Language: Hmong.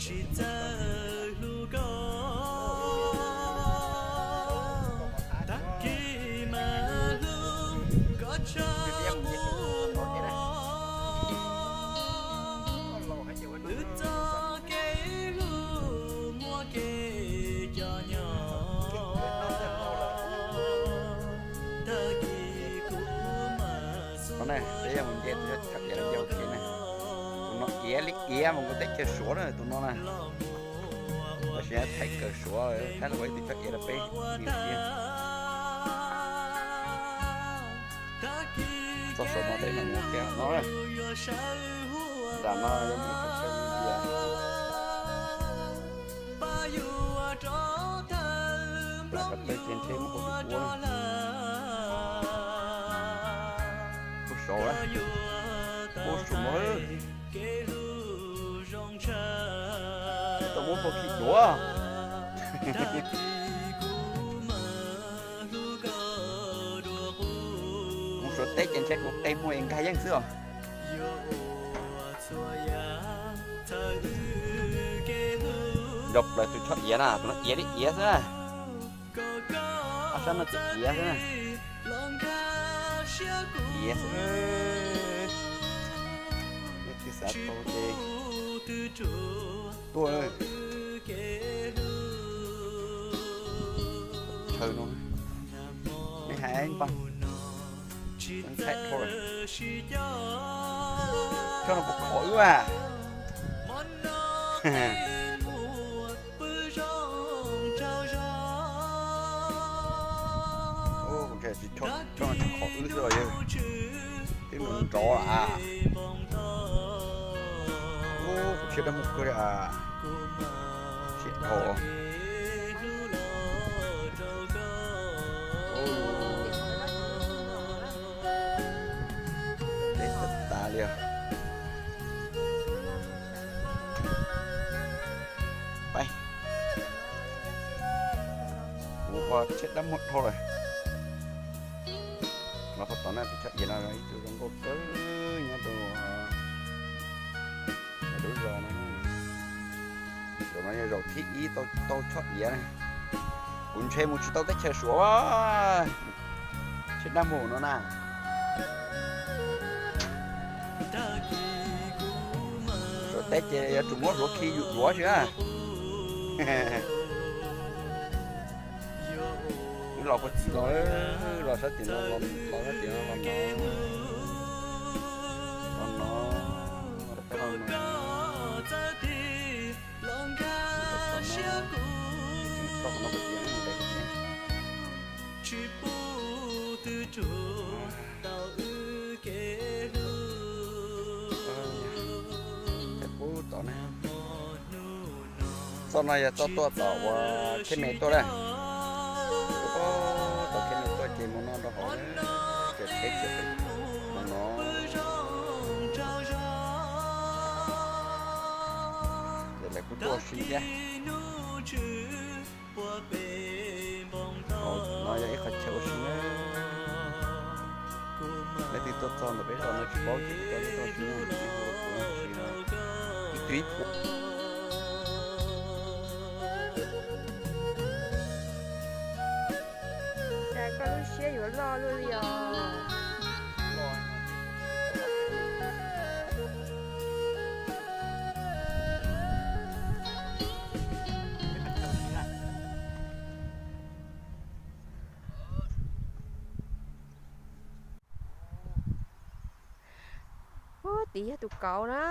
Tsis txawj hlub koj, tag kis mas hlub koj tshaj muaj. Wb txoj kev hlub muaj kev cov nyom, tag kis kuv mas xub. Peb yog mus nce tus tshoj iav yau kev na. Tus no iav li iav mus nkaus teb chaws Suav na tus no na. Tab sis thaij kawm Suav, thaij los ua ib tug tshoj iav rau peb view thiab. Txog Suav no peb mam mus kiag no. Nram no yog mus qhov chaw mus nce. Plam qhov chaw ces ntshe muaj hauv tus ua. Puag saud, puag saud no. Tau muab pov khi duav. Mus Suav teb ces ntshe kuv qe muag es nkag yeej xwb os. Nco plaws tus tshoj iav na, tus no iav li iav xwb na. Ob sab no tseem iav xwb na. Iav xwb. Nej twb xav tau ces tuaj. Chaw no, nej hais npaj, thaij dhau lawm. Tshoj no puas khov wb a? Tshoj no tsis khov wb xwb los yog twb nrov nrov lawm. Kuv siab dab muag kawg li. Siab dhau. Deb tas tas li os. Peb mus ua siab dab muag dhau lawm. Los txog tom no tus tshoj iav no ib tug zoo nkauj kawg nyob rau lub zos no. Zaum no yog zaum thib ib tau tshoj iav na. Kuv ntshe mus tsis tau teb chaws Suav, siab dab muag no na. Suav teb ces yuav tsum muab hluav khi yus duav xwb na. Wb los puag tim no, los sab tim no, los sab tim no, los no, los no, los no. Txoj no yog txoj tuaj tom uas Khej Me tuaj na. Tuaj tom Khej Me tuaj ces mus no rau hauv ces teb kiag no. Ces lawv kuj tuaj ua si thiab. No yog ib qhov chaw ua si na. Leej twg tuaj txog ntawm peb zos no tsis paub ces cov tuaj ua si na, ib tug ib puas. Cas koj lub siab yuav loj luaj li os. Ub, tid yog tus kauv na.